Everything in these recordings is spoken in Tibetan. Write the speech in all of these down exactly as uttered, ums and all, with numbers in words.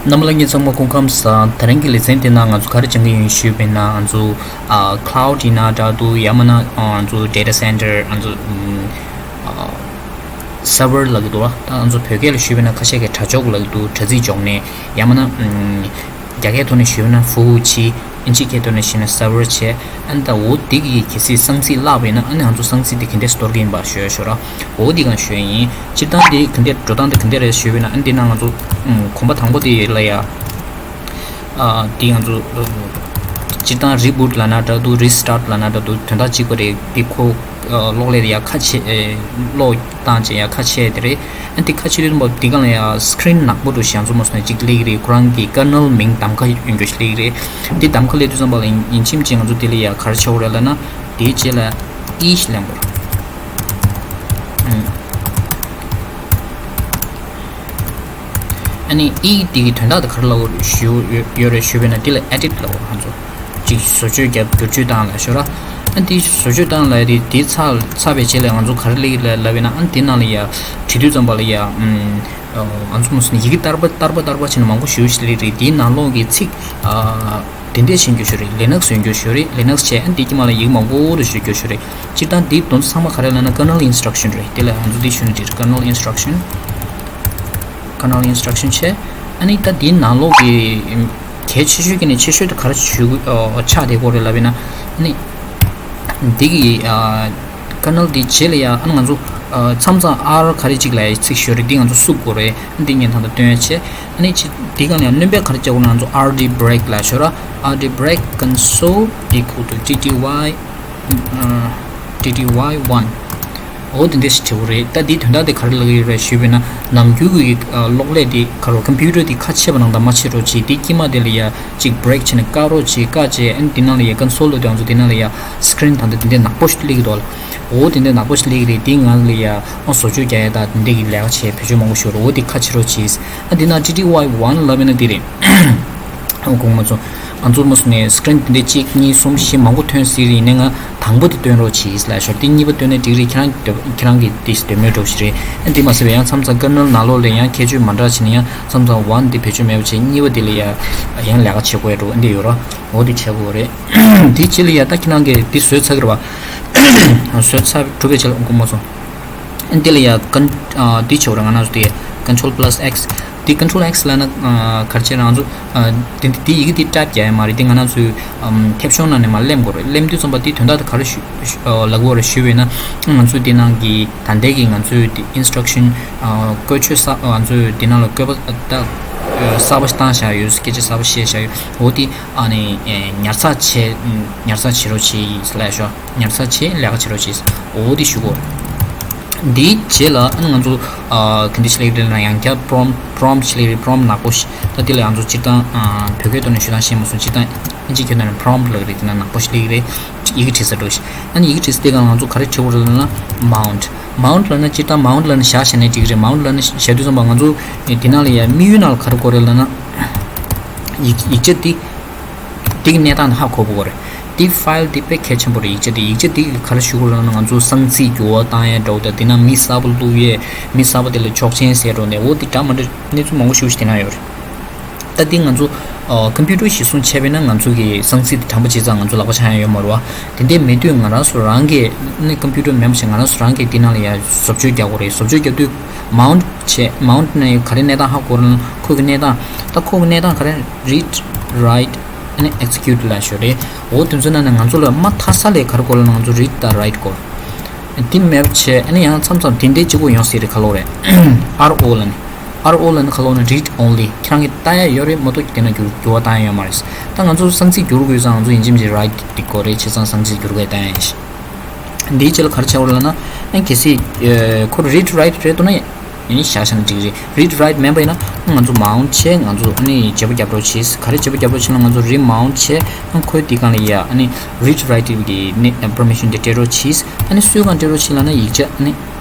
རྣམ་པ་ལྷན་རྒྱས་ཚང་མ་སྐུ་ཁམས་བཟང་། དེ་རིང་གི་ལེ་ཚན་དེ་ནང་ང་ཚོ་ག་རེ་སྦྱང་གི་ཡིན་ཞུས་པ་ཡིན་ན། ང་ཚོ་ཨ་ཁ་ལའུ་ཌི་ཡིན་ན་འདྲ་འདུག་ཡང་མིན་ན་ཨ་ང་ཚོ་ཌེ་ཊ་སེན་ཊར། ང་ཚོ་ཨམ་ཨ་སར་ཝར་ལབ་ཀྱི་འདུག་བ། ད་ང་ཚོ་བོད་སྐད་ལ་ཞུས་པ་ཡིན་ན་ཁ་ཤས་ཀྱིས་དྲ་ཕྱོགས་ལབ་ཀྱི་འདུག་དྲ་ཚིགས་འཇོག་གནས། ཡང་མིན་ན་ཨམ་རྒྱ་སྐད་ཐོག་ནས་ཞུས་པ་ཡིན་ན་服务器། ཨིན་ཇི་སྐད་ཐོག་ནས་ཞུས་ན་སར་ཝར་བྱས། ཨ་ནི་ད་འོ་དེ་གི་གལ་སྲིད་གསང་ཚིག་བརླག་པ་ཡིན་ན། ཨ་ནི་ང་ཚོ་གསང་ཚིག་དེ་ག་འདྲས་སྟོར་གྱི་ཡིན་པ་ཞུ་ཡ་ཞུ་ར། འོ་དེ་གང་ཞུ་ཡ་ཡིན། སྤྱིར་བཏང་དེ་ག་འདྲས་འགྲོ་སྟངས་དེ་ག་འདྲས་རེད་ཞུས་པ་ཡིན་ན། ཨ་ནི་དེ་ནང་ང་ཚོ་ཨམ་གོམ་པ་དང་པོ་དེ་ལ་ཡ། ཨ་དེ་ང་ཚོ་ཨ་སྤྱིར་བཏང་རི་བུཊ་ལབ་ན་འདྲ་འདུག་རི་སི་ཊཱཊ་ལབ་ན་འདྲ་འདུག་དོན་དག་གཅིག་པ་རེད། དེ་ཁོ་ཨ་གློག་ཀླད་དེ་ཡ་ཁ་ཕྱེ། ཨེ་གློག་བཏང་བྱས་ཡ་ཁ་ཕྱེ་དེ་རེད། ཨ་དེ་ཁ་ཕྱེ་དུས་ཙམ་པ་དེ་གང་ལ་ཡ་སི་ཀི་རིན་ནག་པོ་འདྲ་ཞིག་ཡང་ཚོ་མོ་སོང་ཅིག་སླེབས་ཀྱི་རེད། ཁོ་རང་གི་ཀར་ནལ་མིང་གདམ་ཁ་ཡོད་རྒྱུ་ཞིག་སླེབས་ཀྱི་རེད། དེ་གདམ་ཁ་སླེབས་དུས་ཙམ་པ་ལ་ཡིན་ཕྱིན་ཅིག་ང་ཚོ་དེ་ལ་ཡ་ག་རེ་བྱེད་དགོས་རེད་ལབ་ན། དེའི་རྗེས་ལ་ཨི་ཞིག་ལེན་དགོས་རེད། ཨ་ནི་ཨི་དེ་གི་དོན་དག་དེ་ག་རེ་ལབ་དགོས་ཞུ་ཡོད་རེད་ཞུས་པ་ཡིན་ན། དེ་ལ་ཨེ་ཌིཊ་ལབ་དགོས་རེད། ང་ཚོ་ཅིག་བཟོ་བཅོས་རྒྱབ་བསྒྱུར་བཅོས་བཏང་ལབ་ཞུ་ར། ཨ་དེ་བཟོ་བཅོས་བཏང་ལབ་དེ་དེ་ཚར་ཚར་བའི་རྗེས་ལ་ང་ཚོ་ག་རེ་སླེབས་ཀྱི་ལབ་ལབ་ཡིན་ན། ཨ་དེ་ནང་ལ་ཡ་བྲིས་དུས་ཙམ་པ་ལ་ཡ་ཨམ་ང་ཚོ་མོ་སི་ནི་ཡི་གེ་བསྟར་པ་བསྟར་པ་བསྟར་པ་བྱས་ནས་མང་པོ་ཞེ་པོ་ཞིག་སླེབས་རེད། དེའི་ནང་ལོགས་ཀྱི་ཚིག་ཨ་དེ་འདྲས་བྱེད་རྒྱུ་ཞིག་རེད། ལི་ནག་སི་ཡོང་རྒྱུ་ཞིག་རེད། ལི་ནག་སི་བྱས། ཨ་དེ་དཀྱིལ་མ་ལ་ཡི་གེ་མང་པོ་རེ་ཞིག་ཡོད་རྒྱུ་ཞིག་རེད། སྤྱིར་བཏང་དེའི་དོན་ཚང་མ་ག་རེ་ལབ་ན་ཀར་ནལ་ཨིན་སི་ཊྲག་ཤན་རེད། དེ་ལ་ང་ཚོ་འདི་ཞུ་ནི་འགྲིག་རེད། ཀར་ནལ་ཨིན་སི་ཊྲག་ཤན། ཀར་ནལ་ཨིན་སི་ཊྲག་ཤན་བྱས། ཨ་ནི་ད་དེའི་ནང་ལོགས་ཀྱི་གལ་ཆེ་ཤོས་ཀྱི་ནས་ཆེ་ཤོས་དེ་ག་རེ་ཞུ་ཨ་ཆགས་བསྡད་ཀྱི་ཡོད་རེད་ལབ་ཡིན་ན། ཨ་ནི་འདི་གི་ཨ་ཀར་ནལ་འདི་རྗེས་ལ་ཡ་ཨ་ནི་ང་ཚོ་ཨ་མཚམས་མཚམས་ཨར་ག་རེ་ཅིག་ལབ་ཡ་ཚིག་ཤོད་རེད། འདི་ང་ཚོ་བསུབ་དགོས་རེད། འདི་ཉན་ཐང་དུ་སྟོན་ཡ་བྱས། ཨ་ནི་ཅི་འདི་གང་ལ་ཡང་སྣོན་པ་ག་རེ་བྱེད་དགོས་ན། ང་ཚོ་ཨར་ཌི་བྷི་རེག་ལབ་ཤོད་ར། ཨར་ཌི་བྷི་རེག་console equal to T T Y ཨ་T T Y one འོ་དེ་འདྲ་ཞིག་བྱེད་དགོས་རེད། ད་འདིའི་དོན་དག་དེ་ག་རེ་ལབ་ཀྱི་ཡོད་རེད་ཞུས་པ་ཡིན་ན། ནམ་རྒྱུན་གྱི་ཨ་གློག་ཀླད་དེ་ག་རེ་ཀམ་པུ་ཊར་དེ་ཁ་ཕྱེ་བ་ནང་ལྟར་མ་ཕྱེ་རོགས་བྱེད། དེ་དཀྱིལ་མ་དེ་ལ་ཡ་ཅིག་བྷི་རེག་བྱས་ནས་བཀག་རོགས་བྱེད། བཀག་བྱས་ཨ་ནི་དེ་ནང་ལ་ཡ་console ལོ་དེ་ང་ཚོ་དེ་ནང་ལ་ཡ་སི་ཀི་རིན་ད་ལྟ་དེ་འདྲ་ནག་པོ་ཞིག་སླེབས་ཀྱི་འདུག་ལ། འོ་དེ་འདྲ་ནག་པོ་ཞིག་སླེབས་ཀྱི་རེད། དེ་ང་ལ་ཡ་ཨ་བཟོ་བཅོས་རྒྱག་ཡ་ད་དེ་འདྲ་གི་ལས་ཀ་བྱས་བེད་སྤྱོད་མང་པོ་ཞིག་ཡོད་རེད། འོ་དེ་ཁ་ཕྱེ་རོགས་བྱེད། ཨ་དེ་ན་T T Y one ལབ་ཡིན་ན་དེ་རེད། ཨོ་དགོངས་པ་ཚོ། ང་ཚོ་མོ་སི་ནས་སི་ཀི་རིན་དེ་འདྲ་གཅིག་གཉིས་གསུམ་བཞི་མང་པོ་ཐོན་སྲིད་རེད། ཡིན་ནའི་ང་དང་པོ་དེ་སྟོན་རོགས་གྱིས་ལབ་ཞོར། དེ་གཉིས་པ་སྟོན་ནས་འགྲིག་རེད། ཁྱེད་རང་ཁྱེད་རང་གི་དེ་འདོད་མོས་འགྲོ་ཞིག་རེད། ཨ་འདི་མ་ཟད་པའི་ཡང་མཚམས་མཚམས་ཀར་ནལ་ནང་ལོགས་ལ་ཡང་ཁྱད་ཆོས་མ་འདྲ་བྱས་ནས་ཡང་མཚམས་མཚམས་ཝན་དེ་བེད་སྤྱོད་མེད་པ་བྱས། གཉིས་པ་དེ་ལ་ཡ་ཡང་ལས་ཀ་བྱེད་དགོས་ཡ་འགྲོ་འདི་ཡོད་ར། འོ་དེ་བྱེད་དགོས་རེད། དེ་རྗེས་ལ་ཡ་ད་ཁྱེད་རང་གིས་དེ་བཟོས་ཚར་གི་རེད་བ། བཟོས་ཚར་གྲུབ་པའི་རྗེས་ལ་དགོངས་པ་ཚོ། འདི་ལ་ཡ་ཀན་ཨ་འདི་བྱེད་དགོས་རེད། ང་རང་ཚོ་དེ་control plus X། འདི་control X ལབ་ན་ཨ་ག་རེ་བྱས་ན་ང་ཚོ་ཨ་འདི་འདི་ཡི་གེ་འདི་ཊའིབ་རྒྱག་ཡ་མ་རེད། འདི་ང་རང་ཚོའི་ཨམ་མཐེབ་གཞོང་ནང་ནས་མར་གླེམ་དགོས་རེད། གླེམ་དུས་ཙམ་པ་འདི་དོན་དག་དེ་ག་རེ་ཞུ་ཞུ་ཨ་ལབ་དགོས་རེད་ཞུས་པ་ཡིན་ན། ང་ཚོའི་འདི་ནང་གི་ད་ལྟའི་གི་ང་ཚོའི་འདི་ཨིན་སི་ཊྲག་ཤན་ཨ་བཀོལ་སྤྱོད་གསར་ང་ཚོའི་འདི་ནང་ལ་བཀོད་པ་ད་གསར་པ་ཞིག་བཏང་བཞག་ཡོད། སྐད་ཆ་གསར་པ་བཤད་བཞག་ཡོད། འོ་འདི་ཨ་ནི་ཉར་ཚགས་བྱེད་ཉར་ཚགས་བྱེད་རོགས་གྱིས་ལབ་ཤོག་ཉར་ཚགས་བྱེད་ལས་ཀ་བྱེད་རོགས་གྱིས། འོ་དེ་ཞུ་གོ། འདིའི་རྗེས་ལ་ཨ་ནི་ང་ཚོ་ཨ་ག་འདྲ་ཞིག་སླེབས་རེད་ན། ཡང་བསྐྱར་པོ་རོམ་པོ་རོམ་ཞིག་སླེབས་རེད། པོ་རོམ་ནག་པོ་ཞིག་ད་དེ་ལ་ང་ཚོ་སྤྱིར་བཏང་ཨ་བོད་སྐད་ཐོག་ནས་ཞུ་སྟངས་ཤེས་མ་སོང་། སྤྱིར་བཏང་ཨིན་ཇི་སྐད་ཐོག་ནས་པོ་རོམ་པོ་ལབ་རེད། དེ་ན་ནག་པོ་ཞིག་སླེབས་རེད། ཡི་གེ་བྲིས་ས་འགྲོ་ཞིག་ཨ་ནི་ཡི་གེ་བྲིས་ས་དེ་ག་ང་ཚོ་ག་རེ་བྲིས་དགོས་རེད་ལབ་ན། མའུན་ཊི། མའུན་ཊི་ལབ་ན་སྤྱིར་བཏང་མའུན་ཊི་ལབ་ན་བཞག་བཞག་ནས་འགྲིག་རེད། མའུན་ཊི་ལབ་ན་བཞག་དུས་ཙམ་པ་ང་ཚོ་དེ་ནང་ལ་ཡ་དམིགས་ཡུལ་ནང་ལ་ག་རེ་དགོས་རེད་ལབ་ན། ཡིག་ཡིག་ཆ་འདི་འདི་གི་གནས་སྟངས་ཧ་གོ་དགོས་རེད། འདི་ཕའིལ་འདི་དཔེ་གལ་ཆེན་པོ་རེད། ཡིག་ཆ་འདི་ཡིག་ཆ་འདི་ག་རེ་ཞུ་དགོས་ལབ་ན། ང་ཚོ་གསང་ཚིག་འགྱུར་བ་བཏང་ཡས་འདྲ་བོ་དང་། འདི་ན་མི་གསར་པ་བླུག་ཡས། མི་གསར་པ་དེ་ལ་ཆོག་མཆན་ཟེར་འགྲོ་ནས། འོ་འདི་འདྲ་མ་འདྲ་གནས་ཚུལ་མང་པོ་ཞེ་པོ་ཞིག་དེ་ན་ཡོད་རེད། ད་འདི་ང་ཚོ་ཨ་ཀམ་པུ་ཊར་གཞིར་བཟུང་བྱས་པས་ན་ང་ཚོ་གི་གསང་ཚིག་འདི་དྲངས་པ་བྱས་ཙང་ང་ཚོ་ལག་པ་འཆང་ཡས་ཡོད་མ་རེད་བ། དེ་འདྲའི་མེད་དུས་ང་རང་ཚོ་རང་གིས་ནི་ཀམ་པུ་ཊར་མེད་པ་བྱས་ང་རང་ཚོ་རང་གིས་འདི་ནང་ལ་ཡ་བཟོ་བཅོས་རྒྱག་དགོས་རེད། བཟོ་བཅོས་རྒྱག་དུས་མའུན་ཊི་བྱས། མའུན་ཊི་ནས་ག་རེ་གནས་སྟངས་ཧ་གོ་རེད་ན། ཁོ་གི་གནས་སྟངས། ད་ཁོ་གི་གནས་སྟངས་ག་རེ། རིཌ་རའིཊ་ཨ་ནི་ཨེག་སི་ཀིའུ་ཊི་ལབ་ཤོག་རེད། འོ་དེ་ཚོ་ནང་ནས་ང་ཚོ་ལ་མ་མཐའ་ས་ལས་ག་རེ་དགོས་ལབ་ན། ང་ཚོ་རིཌ་དང་རའིཊ་དགོས། དེ་མེད་པ་བྱས་ཨ་ནི་ཡང་མཚམས་མཚམས་དེ་འདྲའི་གཅིག་པོ་ཡོང་སྲིད་རེད། ག་ལབ་རེད། ཨར་ཨོ་ལབ་ནས། ཨར་ཨོ་ལབ་ན་ག་ལབ་ན་རིཌ་ཨོན་ལི། ཁྱེད་རང་གིས་ལྟ་ཡ་ཡོད་རེད་མ་གཏོགས་དེ་ན་འགྱུར་འགྱུར་བ་བཏང་ཡ་ཡོད་མ་རེད། ད་ང་ཚོ་གསང་ཚིག་འགྱུར་དགོས་ཙང་ང་ཚོ་ཡིན་གཅིག་མིན་གཅིག་རའིཊ་དེ་དགོས་རེད། བྱས་ཙང་གསང་ཚིག་འགྱུར་དགོས་བཏང་ཡ་ཡིན། འདིའི་རྗེས་ལ་ག་རེ་བྱ་དགོས་ལབ་ན། ཨ་གལ་སྲིད་ཨ་ཁོ་རིཌ་རའིཊ་རེད་འདུག་ན་ཡིན་བཞག་བཞག་ན་འགྲིག་རེད། རིཌ་རའིཊ་མེད་པ་ཡིན་ན་ང་ཚོ་མའུན་ཊི་བྱས། ང་ཚོ་ཨ་ནི་བརྗེ་པོ་རྒྱབ་རོགས་བྱས། ག་རེ་བརྗེ་པོ་རྒྱབ་རོགས་བྱས་ན། ང་ཚོ་རི་མའུན་ཊི་བྱས། ཨ་ཁོའི་འདི་སྒང་ལ་ཡ་ཨ་ནི་རིཌ་རའིཊ་གི་ནི་པར་མི་ཤན་དེ་སྤྲད་རོགས་བྱས། ཨ་ནི་སུའི་སྒང་སྤྲད་རོགས་བྱས་ལབ་ན་ཡིག་ཆ་ཨ་ནི་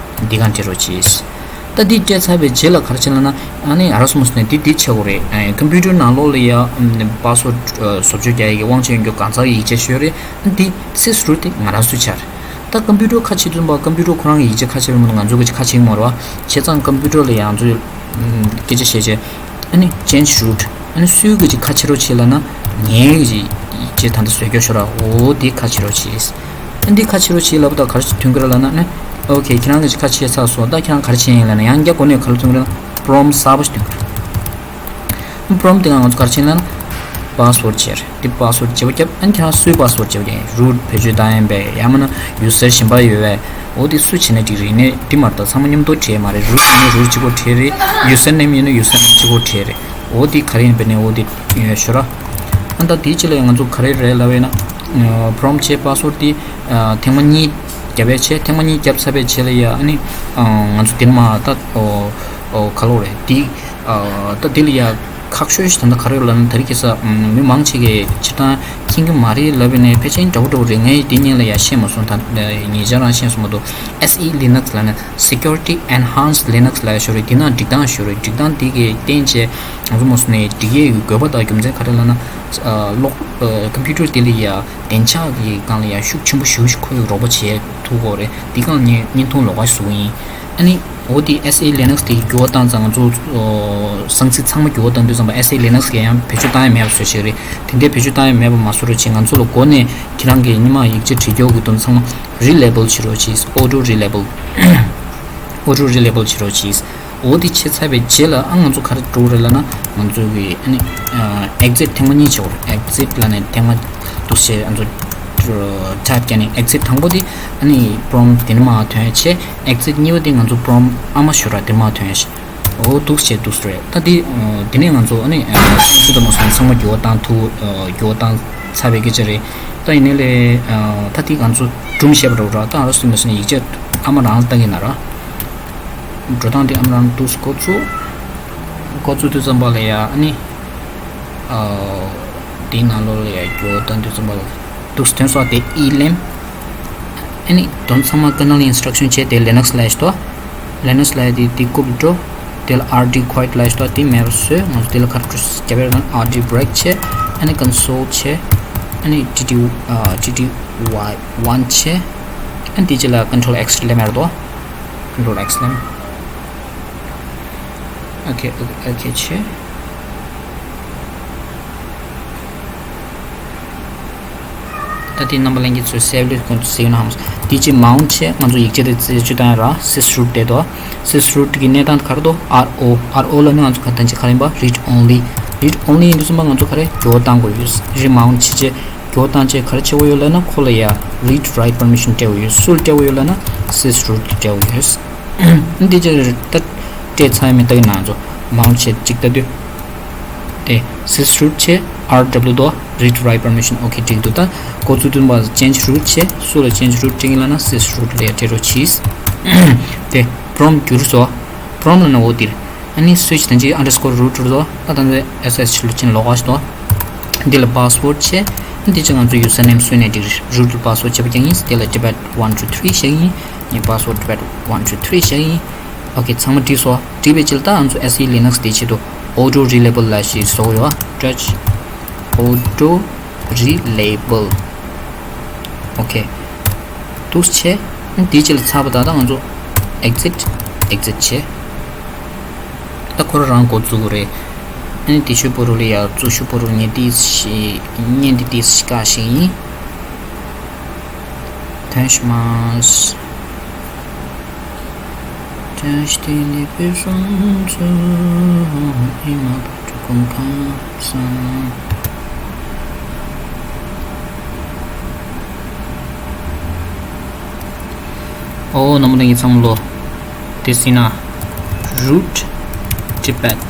འདི་སྒང་སྤྲད་རོགས་བྱས། ད་འདི་སྤྲད་ཚར་བའི་རྗེས་ལ་ག་རེ་བྱས་ལབ་ན། ཨ་ནི་ཨ་ར་སོ་མོ་སི་ནས་འདི་འདི་བྱེད་དགོས་རེད། ཨ་ཀམ་པུ་ཊར་ནང་ལོགས་ལ་ཡ་པ་སི་ཝར་ཌི་བཟོ་བཅོས་རྒྱག་ཡ་གི་དབང་ཆ་ཡོད་རྒྱུ་གང་ཟག་གི་ཡིག་ཆ་ཤོད་རེད། ཨ་འདི་སིས་རུ་དེ་ང་རང་ཚོའི་ཆ་རེད། ད་ཀམ་པུ་ཊར་ཁ་ཕྱེ་དུས་ཙམ་པ་ཀམ་པུ་ཊར་ཁོ་རང་གི་ཡིག་ཆ་ཁ་ཕྱེ་བའི་མ་གཏོགས་ང་ཚོ་གི་ཁ་ཕྱེ་གི་མ་རེད་བ། བྱས་ཙང་ཀམ་པུ་ཊར་ལ་ཡང་ཚོས་སྐད་ཆ་བཤད་བྱས། ཨ་ནི་change root། ཨ་ནི་སུའི་གི་ཅིག་ཁ་ཕྱེ་རོགས་བྱེད་ལབ་ན། ངའི་གི་ཅིག་ཅིག་ད་ལྟ་བཟོས་རྒྱུ་ཤོར་ར། འོ་འདི་ཁ་ཕྱེ་རོགས་བྱེད། ཨ་འདི་ཁ་ཕྱེ་རོགས་བྱེད་ལབ་ད་ག་རེ་ཞིག་ཐོན་གི་ར་ལབ་ན་ནི། ཨོ་ཁེ། ཁྱེད་རང་གི་ཅིག་ཁ་ཕྱེ་ཚར་སོང་། ད་ཁྱེད་རང་ག་རེ་བྱེད་ཡིན་ལབ་ན། ཡང་བསྐྱར་འགོ་ནས་ག་རེ་ཐོན་གི་ར་ལབ་ན། prompt གསར་པ་ཞིག་ཐོན་གི་ར། prompt དེ་ག་ང་ཚོ་ག་རེ་བྱེད་ལབ་ན། password བྱེད་རེད། འདི་password བྱེད་པ་རྒྱབ། ཨ་ནི་ཁྱེད་རང་སུའི་password བྱེད་པ་རྒྱབ། root བེད་སྤྱོད་བཏང་ཡིན་པས། ཡང་མིན་ན་user གཞན་པ་ཡོད་པས། འོ་དེ་སུ་བྱས་ན་འགྲིག་རེད། ནས་འདི་མ་རེད། ད་ཚང་མ་མཉམ་དུ་བྲིས་མ་རེད། root ཡིན་ན་root གཅིག་པོ་བྲིས་རེད། username ཡིན་ན་username གཅིག་པོ་བྲིས་རེད། འོ་དེ་ག་རེ་ཡིན་པས་ནས་འོ་དེ་ཡོད་ཤོད་ར། ཨ་ད་དེའི་རྗེས་ལ་ང་ཚོ་ག་རེ་རེད་ལབ་པས་ན། prompt བྱས་password དེ་ཐེངས་མ་གཉིས་བརྒྱབ་པའི་ཆེད། ཐེངས་མ་གཉིས་བརྒྱབ་ཚར་བའི་རྗེས་ལ་ཡ་ཨ་ནི་ང་ཚོ་འདི་མ་ད་འོ་འོ་ག་ལོ་རེད་འདི། ད་འདི་ལ་ཡ་ཁག་ཤོས་ཤིག་ད་ལྟ་ག་རེ་ལབ་ན། ད་རེས་ཁ་སང་མི་མང་ཆེ་གིས་སྤྱིར་བཏང་མཁྱེན་གྱི་མ་རེད་ལབ་པས་ནས། ཕལ་ཆེར་འདྲ་བོ་འདྲ་བོ་རེད། ངས་འདི་སྔོན་ལ་ཡ་ཤེས་མ་སོང་། ད་ཉེ་ཆར་རང་ཤེས་སོང་མ་གཏོགས། S E Linux ལབ་ན་Security Enhanced Linux ལབ་ཡ་ཤོ་རེད། འདི་ན་སྒྲིག་སྟངས་ཤོ་རེད། སྒྲིག་སྟངས་འདི་གི་བརྟེན་བྱས་ང་ཚོ་མ་སོང་ནས་སྒྲིག་ཡས་ཀྱི་དགོས་པ་དང་རྒྱུ་མཚན་ག་རེ་ལབ་ན། གློག་computer འདི་ལ་ཡ་བདེ་འཇགས་ཀྱི་སྒང་ལ་ཡ་ཤུགས་ཆེན་པོ་ཞེ་པོ་ཞིག་ཁོ་ཡི་རོགས་པ་བྱེད་ཐུབ་ཀྱི་རེད། འདི་སྒང་ནས་བརྙན་ཐུང་ལོགས་ཀ་བཟོ་གི་ཡིན། ཨ་ནི། འོ་དེ་S E Linux དེ་འགྱུར་བ་བཏང་ཙང་ང་ཚོ་གསང་ཚིག་ཚང་མ་འགྱུར་བ་བཏང་དུས་ཙམ་པ། S E Linux གི་ཡང་བེད་སྤྱོད་བཏང་ཡ་མེད་པ་བཟོ་ཞིག་རེད། དེ་འདྲའི་བེད་སྤྱོད་བཏང་ཡ་མེད་པ་མ་བཟོ་རོགས་བྱེད། ང་ཚོ་ལ་འགོ་ནས་ཁྱེད་རང་གི་སྔོན་མ་ཡིག་ཆ་བྲིས་རྒྱུ་གི་དོན་ཚང་མ་relabel བྱེད་རོགས་བྱེད། auto relabel auto relabel བྱེད་རོགས་བྱེད། འོ་དེ་བྱས་ཚར་བའི་རྗེས་ལ་ཨ་ང་ཚོ་ག་རེ་འགྲོ་རེད་ལབ་ན། ང་ཚོ་གི་ཨ་ནི་exit ཐེངས་མ་གཉིས་བྱེད་དགོས་རེད། exit ལབ་ནས་ཐེངས་མ་འདུག་བྱས་ང་ཚོ་type བྱས་ནས་exit དང་པོ་དེ་ཨ་ནི་prompt དེ་ནས་མར་ཐོན་བྱས། exit གཉིས་པ་དེ་ང་ཚོ་prompt ཨ་མ་ཤོ་ར་དེ་མར་ཐོན་བྱས། འོ་འདུག་བྱས་འདུག་རེད། ད་དེ་དེ་ནས་ང་ཚོ་ཨ་ནི་ཚིག་དུ་མ་སོང་ཚང་མ་འགྱུར་བ་བཏང་ཐུབ། འགྱུར་བ་བཏང་ཚར་བའི་སྐད་ཆ་རེད། ད་ཡིན་ནའི་ལས་ད་དེ་ང་ཚོ་སྒྲུང་བཤད་པ་འདྲ་བོ་ར། ད་ཨ་ར་སུ་མ་སོང་ཡིག་ཆ་ཨ་མ་རང་ལ་ལྟ་གི་ན་ར། འགྲོ་སྟངས་དེ་ཨ་མ་རང་འདུག་འགོ་བཙུགས། འགོ་བཙུགས་དུས་ཙམ་པ་ལ་ཡ་ཨ་ནི། དེའི་ནང་ལོགས་ལ་ཡ་འགྱུར་བ་བཏང་དུས་ཙམ་པ་ལ་འདུག་སྟོན་སོགས་དེ་ཨི་ལེམ། ཨ་ནི་དོན་ཚང་མ་kernel instruction བྱས་དེ་Linux ལ་ཡ་ཞིག་ཏོ། Linux ལ་ཡ་དེ་དེ་རྐུབ་འགྲོ། དེ་ལ་R D quiet ལ་ཡ་ཞིག་ཏོ། དེ་མེད་པ་བཟོས། ང་ཚོ་དེ་ལ་ཁར་ཀྲུས་རྒྱབ་པའི་ནང་R D break བྱས། ཨ་ནི་console བྱས། ཨ་ནི་T T Y T T Y one བྱས། ཨ་ནི་དེ་རྗེས་ལ་control X ལེམ་ཡར་དོ། control X ལེམ། ཨོ་ཁེ། ཨོ་ཁེ་བྱས། ད་དེ་རྣམ་པ་ལྷན་རྒྱས་ཚོས་save ལས་ཁོང་ཚོ་save ན་ཧམ། དེ་རྗེས་mount བྱས། ང་ཚོ་ཡིག་ཆ་དེ་རྩད་གཅོད་བཏང་ཡ་ར། sysroot དེ་དོ། sysroot གི་གནས་སྟངས་ག་རེ་དོ། R O། R O ལ་ནི་ང་ཚོ་ག་ད་ཅི་ག་རེ་ཡིན་པ། read only། read only ཡིན་དུས་ཙམ་པ་ང་ཚོ་ག་རེ་འགྱུར་བ་བཏང་དགོས་ཡོད། remount བྱས་རྗེས་འགྱུར་བ་བཏང་རྗེས་ག་རེ་བྱེད་དགོས་ཡོད་ལབ་ན། ཁོ་ལ་ཡ་read write permission སྤྲད་དགོས་ཡོད། སུ་ལ་སྤྲད་དགོས་ཡོད་ལབ་ན་sysroot ལ་སྤྲད་དགོས་ཡོད། འདི་ཅི་རེད། ད་སྤྲད་ཚར་ཡ་མེད། ད་གི་ནང་ཚོ་mount བྱས་གཅིག་ལྟ་དུས། དེ་sysroot བྱས། R W དོ། read write permission ཨོ་ཁེ་འགྲིག་འདུག་ད་འགོ་བཙུགས་དུས་པ་change root བྱས། སུ་ལ་change root སྤྲད་ཀྱི་ལབ་ན་sysroot ལ་སྤྲད་རོགས་གྱིས། དེ་prompt བསྒྱུར་སོ། prompt ལབ་ན་འོ་འདིར། ཨ་ནི་switch དང་ཅིག་underscore root རུ་དོ། ད་ད་ནི S S ལ་ཕྱིན་ལོག་ཨ་ཞིག་དོ། འདི་ལ་password བྱས། འདི་ཅི་ང་ཚོ་username བཟོས་ནས་འགྲིག root ལ་password བྱས་པ་ཀྱང་ཡིན། དེ་ལ tibet one two three བཞག་ཡིན། ངས་password tibet one two three བཞག་ཡིན། ཨོ་ཁེ། ཚང་མ་བྲིས་སོ། བྲིས་པའི་ཕྱིར་ད་ང་ཚོ S E Linux དེའི་ཆེད་དུ་auto relabel ལ་ཞིག་བཟོ་ཡོད། touch auto relabel ཨོ་ཁེ། འདུག་བྱས། དེའི་ཕྱིར་ཚར་བ་ད་ད་ང་ཚོ་exit exit བྱས། ད་ཁོ་རང་རང་འགོ་བཙུགས་རེད། ཨ་ནི་དེ་ཤོད་པོ་རུ་ལ་ཡ་བཙུགས་ཤོད་པོ་རུ་ངས་དེ་ཞིག་བརྙན་དེ་དེ་ཞིག་བཀག་ཞིག་ཡིན། ཐོན་ཤི་མ་སི། ཐོན་ཤི་དེ་ནི་པེ་སོང་ཚུ་ཨི་མ་པ་ཀྲུ་ཀུང་ཁང་སང་། ཨོ་རྣམ་པ་ལྷན་རྒྱས་ཚང་མ་ལོ། དེ་སྲིད་ན་root tibet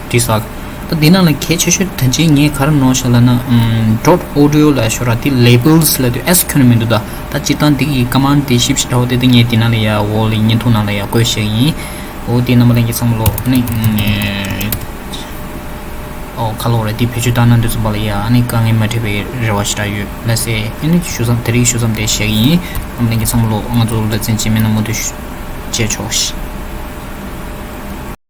བྲིས་ས། ད་འདི་ནང་ལ་གལ་ཆེ་ཤོས་ད་ཅི་ངས་ག་རེ་ནོར་ཤག་ལབ་ན། dot audio ལ་ཤོར་ར། དེ་labels ལབ་དུས་S ཁྱོན་ནས་མི་འདུག་ད་ད་སྤྱིར་བཏང་འདི་གི་command དེ་ཞིབ་ཞིབ་འདྲ་བོ་དེ་དེ་ངས་འདི་ནང་ལ་ཡ་འོག་ལ་བརྙན་ཐུང་ནང་ལ་ཡ་བཀོད་བཞག་ཡིན། འོ་དེ་རྣམ་པ་ལྷན་རྒྱས་ཚང་མ་ལོ་ནི། ཨོ་ཁ་ལོ་རེད། དེ་བེད་སྤྱོད་བཏང་ན་འདི་ཚོ་བ་ལ་ཡ་ཨ་ནི་དཀའ་ངལ་མ་འཕྲད་པའི་རེ་བ་ཞེ་དྲག་ཡོད་ལགས་སེ། ཨ་ནི་ཞུ་མཚམས་དེ་རིང་ཞུ་མཚམས་དེ་བཞག་ཡིན། རྣམ་པ་ལྷན་རྒྱས་ཚང་མ་ལོ་ང་ཚོ་ལ་རྩེན་ཅིག་མེད་ན་མུ་མཐུད་བྱས་ཆོག་ཤི།